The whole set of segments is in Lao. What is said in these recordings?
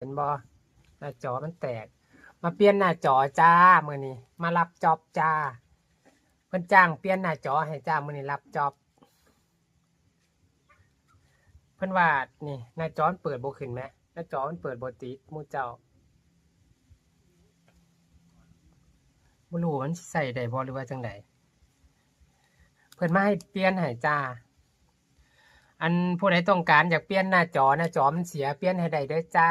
ຫັນບໍ່? ໜ້າຈໍມັນແຕກ. ມາປ່ຽນໜ້າຈໍຈ້າ ມື້ນີ້ມາຮັບຈ໊ອບຈ້າ. ເພິ່ນຈ້າງປ່ຽນໜ້າຈໍໃຫ້ຈ້າ ມື້ນີ້ຮັບຈ໊ອບ. ເພິ່ນວ່ານີ້ ໜ້າຈໍມັນເປີດບໍ່ຂຶ້ນແມະ ໜ້າຈໍມັນເປີດບໍ່ຕິດໝູ່ເຈົ້າ. ບໍ່ຮູ້ວ່າມັນຊິໃຊ້ໄດ້ບໍ່ ຫຼືວ່າຈັ່ງໃດ. ເພິ່ນມາໃຫ້ປ່ຽນໃຫ້ຈ້າ. ອັນຜູ້ໃດຕ້ອງການຢາກປ່ຽນໜ້າຈໍ ໜ້າຈໍມັນເສຍ ປ່ຽນໃຫ້ໄດ້ເດີຈ້າ.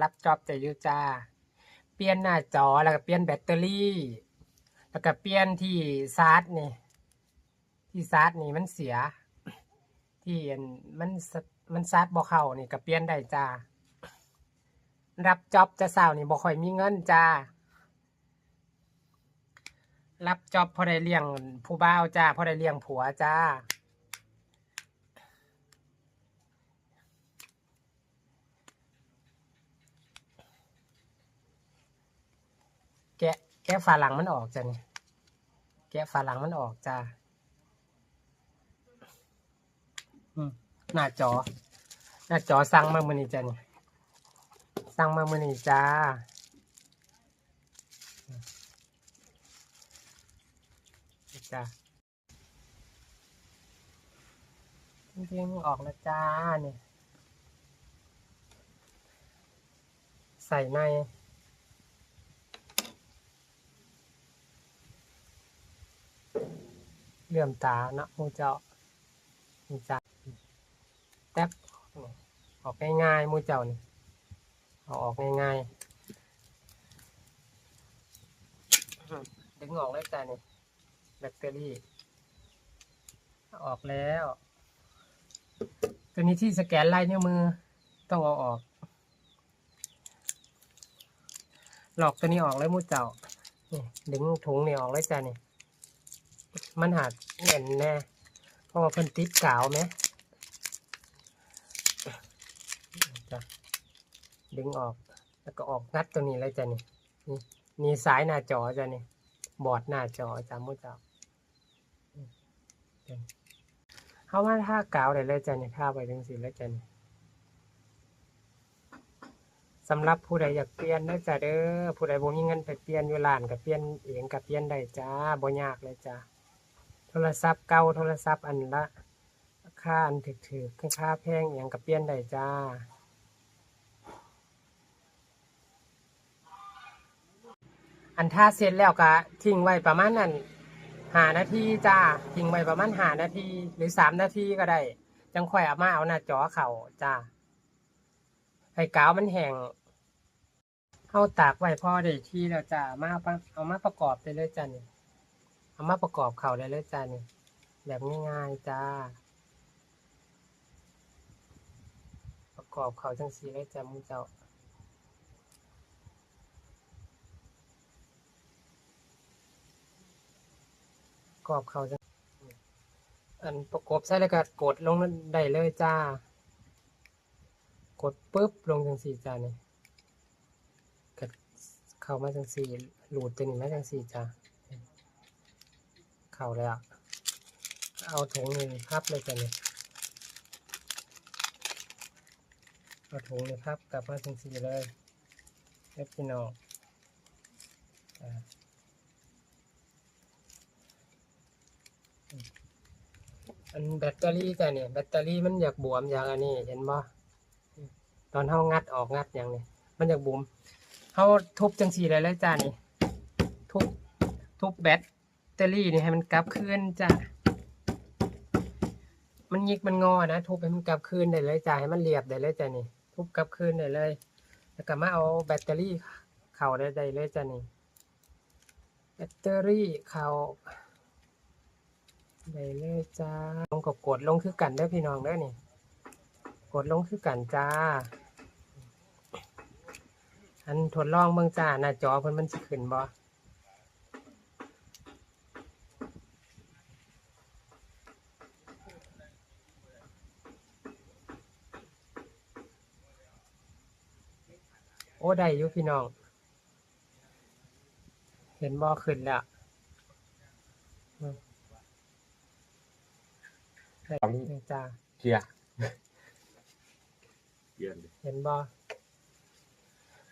ຮັບຈ໊ອບໄດ້ຢູ່ຈ້າ. ປ່ຽນໜ້າຈໍ ແລ້ວກໍປ່ຽນແບັດເຕີຣີ ແລ້ວກໍປ່ຽນທີ່ຊາດນີ້ ທີ່ຊາດນີ້ມັນເສຍ ທີ່ອັນ ມັນ ມັນຊາດບໍ່ເຂົ້ານີ້ກໍປ່ຽນໄດ້ຈ້າ. ຮັບຈ໊ອບແຕ່ເຊົ້ານີ້ບໍ່ຄ່ອຍມີເງິນຈ້າ. ຮັບຈ໊ອບພໍໄດ້ລ້ຽງຜູ້ບ່າວຈ້າ ພໍໄດ້ລ້ຽງຜົວຈ້າ. ແກະ ແກະຝາຫຼັງມັນອອກຈ້ານີ້ ແກະຝາຫຼັງມັນອອກຈ້າ. ອືມ ໜ້າຈໍ ໜ້າຈໍສັ່ງມາມື້ນີ້ຈ້ານີ້ ສັ່ງມາມື້ນີ້ຈ້າ ນີ້ຈ້າ. ເດ້ງອອກແລ້ວຈ້ານີ້ ໃສ່ໃນ ເຫຼື້ອມຕາເນາະໝູ່ເຈົ້າ. ນີ້ຈ້າ ແຕັບ ອອກງ່າຍໆ ໝູ່ເຈົ້ານີ້ ເອົາອອກງ່າຍໆ. ດຶງອອກເລີຍຈ້ານີ້ ແບັດເຕີຣີອອກແລ້ວ. ໂຕນີ້ທີ່ສະແກນລາຍນິ້ວມື ຕ້ອງເອົາອອກ. ລອກໂຕນີ້ອອກເລີຍໝູ່ເຈົ້າ. ນີ້ ດຶງຖົງນີ້ອອກເລີຍຈ້ານີ້ ມັນຫາກແໜ້ນແດ່ ເພາະວ່າເພິ່ນຕິດກາວແມະ. ຈ້າ ດຶງອອກ ແລ້ວກໍອອກ ງັດໂຕນີ້ເລີຍຈ້ານີ້. ນີ້ ນີ້ສາຍໜ້າຈໍຈ້ານີ້ ບອດໜ້າຈໍຈ້າໝູ່ເຈົ້າ. ເຮົາມາທາກາວໄດ້ເລີຍຈ້ານີ້ ທາໄວ້ຈັ່ງຊີ້ເລີຍຈ້ານີ້. ສຳລັບຜູ້ໃດຢາກປ່ຽນເດີຈ້າເດີ ຜູ້ໃດບໍ່ມີເງິນໄປປ່ຽນຢູ່ຮ້ານ ກໍປ່ຽນເອງກໍປ່ຽນໄດ້ຈ້າ ບໍ່ຍາກເລີຍຈ້າ. ໂທລະສັບເກົ່າ ໂທລະສັບອັນລະ ລາຄາອັນຖືກໆ ລາຄາແພງອີ່ຫຍັງກໍປ່ຽນໄດ້ຈ້າ. ອັນທາເສັດແລ້ວກະຖິ້ມໄວ້ປະມານນັ້ນຫ້ານາທີຈ້າ ຖິ້ມໄວ້ປະມານຫ້ານາທີ ຫຼື ສາມນາທີກໍໄດ້ ຈັ່ງຄ່ອຍເອົາມາເອົາໜ້າຈໍເຂົ້າຈ້າ ໃຫ້ກາວມັນແຫ້ງ. ເຮົາຕາກໄວ້ພໍໄດ້ທີ່ແລ້ວຈ້າ ມາປະ ເອົາມາປະກອບໄດ້ເລີຍຈ້ານີ້ ເອົາມາປະກອບເຂົ້າໄດ້ເລີຍຈ້ານີ້ ແບບງ່າຍໆຈ້າ. ປະກອບເຂົ້າຈັ່ງຊີ້ເລີຍຈ້າໝູ່ເຈົ້າ ປະກອບເຂົ້າຈັ່ງ ອັນປະກົບໃສ່ແລ້ວກໍກົດລົງໄດ້ເລີຍຈ້າ. ກົດປຶບລົງຈັ່ງຊີ້ຈ້ານີ້ ກໍເຂົ້າມາຈັ່ງຊີ້ ລູດຕົວນີ້ມາຈັ່ງຊີ້ຈ້າ ເຂົ້າແລ້ວ ເອົາຖົງນີ້ພັບເລີຍຈ້ານີ້ ເອົາຖົງນີ້ພັບກັບມາຈັ່ງຊີ້ເລີຍເດີພີ່ນ້ອງ. ອັນແບັດເຕີຣີຈ້ານີ້ ແບັດເຕີຣີມັນຢາກບວມ ຢາກອັນນີ້ ເຫັນບໍ່? ຕອນເຮົາງັດອອກງັດຫຍັງນີ້ ມັນຢາກບວມ ເຮົາທຸບຈັ່ງຊີ້ໄດ້ເລີຍຈ້ານີ້ ທຸບ ທຸບແບັດເຕີຣີນີ້ໃຫ້ມັນກັບຄືນຈ້າ ມັນຫຍິກມັນງໍນະ ທຸບໃຫ້ມັນກັບຄືນໄດ້ເລີຍຈ້າ ໃຫ້ມັນລຽບໄດ້ເລີຍຈ້ານີ້ ທຸບກັບຄືນໄດ້ເລີຍ ແລ້ວກໍມາເອົາແບັດເຕີຣີເຂົ້າໄດ້ ໄດ້ເລີຍຈ້ານີ້. ແບັດເຕີຣີເຂົ້າໄດ້ເລີຍຈ້າ ລອງກໍກົດລົງຄືກັນເດີພີ່ນ້ອງເດີນີ້ ກົດລົງຄືກັນຈ້າ. ອັນທົດລອງເບິ່ງຈ້າ ໜ້າຈໍເພິ່ນມັນຊິຂຶ້ນບໍ່? ໂອ້ ໄດ້ຢູ່ພີ່ນ້ອງ ເຫັນບໍ່? ຂຶ້ນແລ້ວ ອືມ ໄດ້ ອັນນີ້ ນີ້ຈ້າ ເກຍ ເຫັນບໍ່?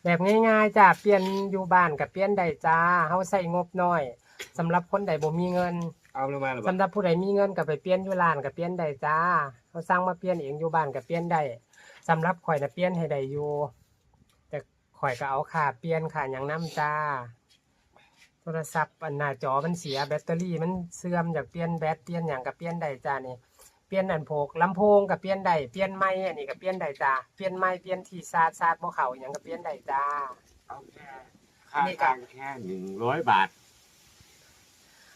ແບບງ່າຍໆຈ້າ, ປ່ຽນຢູ່ບ້ານກໍປ່ຽນໄດ້ຈ້າ, ເຮົາໃຊ້ງົບນ້ອຍ. ສຳລັບຄົນໃດບໍ່ມີເງິນ, ເອົາລົງມາແລ້ວບໍ່? ສຳລັບຜູ້ໃດມີເງິນກໍໄປປ່ຽນຢູ່ຮ້ານກໍປ່ຽນໄດ້ຈ້າ, ເຮົາສັ່ງມາປ່ຽນເອງຢູ່ບ້ານກໍປ່ຽນໄດ້. ສຳລັບຂ້ອຍນະປ່ຽນໃຫ້ໄດ້ຢູ່, ແຕ່ຂ້ອຍກໍເອົາຄ່າປ່ຽນຄ່າຫຍັງນຳຈ້າ. ໂທລະສັບອັນໜ້າຈໍມັນເສຍ, ແບັດເຕີຣີມັນເສື່ອມ, ຢາກປ່ຽນແບັດ ປ່ຽນຫຍັງກໍປ່ຽນໄດ້ຈ້ານີ້. ປ່ຽນອັນພວກລຳໂພງກໍປ່ຽນໄດ້, ປ່ຽນໄມອັນນີ້ກໍປ່ຽນໄດ້ຈ້າ, ປ່ຽນໄມ, ປ່ຽນທີ່ຊາດ, ຊາດບໍ່ເຂົ້າ ອີຫຍັງກໍປ່ຽນໄດ້ຈ້າ. ເອົາແຄ່ ຄ່າ ອັນນີ້ກໍ ທາງແຄ່ໜຶ່ງຮ້ອຍບາດ.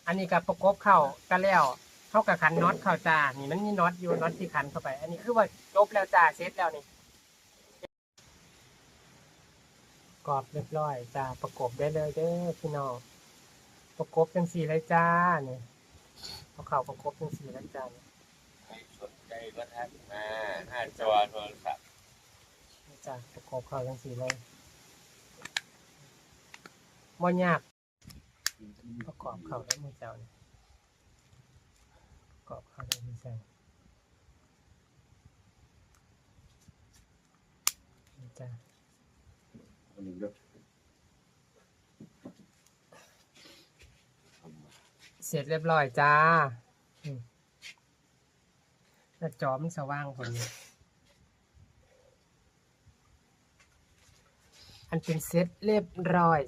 ອັນນີ້ກໍປະກົບເຂົ້າກໍແລ້ວ, ເຮົາກໍຂັນນັອດເຂົ້າຈ້າ. ນີ້ມັນມີນັອດຢູ່, ນັອດທີ່ຂັນເຂົ້າໄປ. ອັນນີ້ຄືວ່າຈົບແລ້ວຈ້າ, ເສັດແລ້ວນີ້. ປະກອບຮຽບຮ້ອຍຈ້າ, ປະກົບໄດ້ເລີຍເດີພີ່ນ້ອງ. ປະກົບຈັ່ງຊີ້ເລີຍຈ້ານີ້, ເອົາເຂົ້າປະກົບຈັ່ງຊີ້ເລີຍຈ້ານີ້. ໃຜສົນໃຈມາທັກມາໜ້າຈໍໂທລະສັບ. ນີ້ຈ້າ, ປະກົບເຂົ້າຈັ່ງຊີ້ເລີຍ, ບໍ່ຍາກ. ປະກອບເຂົ້າໄດ້ມື້ເຈົ້ານີ້, ປະກອບເຂົ້າໄດ້ມື້ເຊົ້ານີ້ຈ້າ. ເສັດຮຽບຮ້ອຍຈ້າ. ອືມ ໜ້າຈໍມັນສະຫວ່າງພຸ້ນ. ອັນເປັນເສັດຮຽບຮ້ອຍ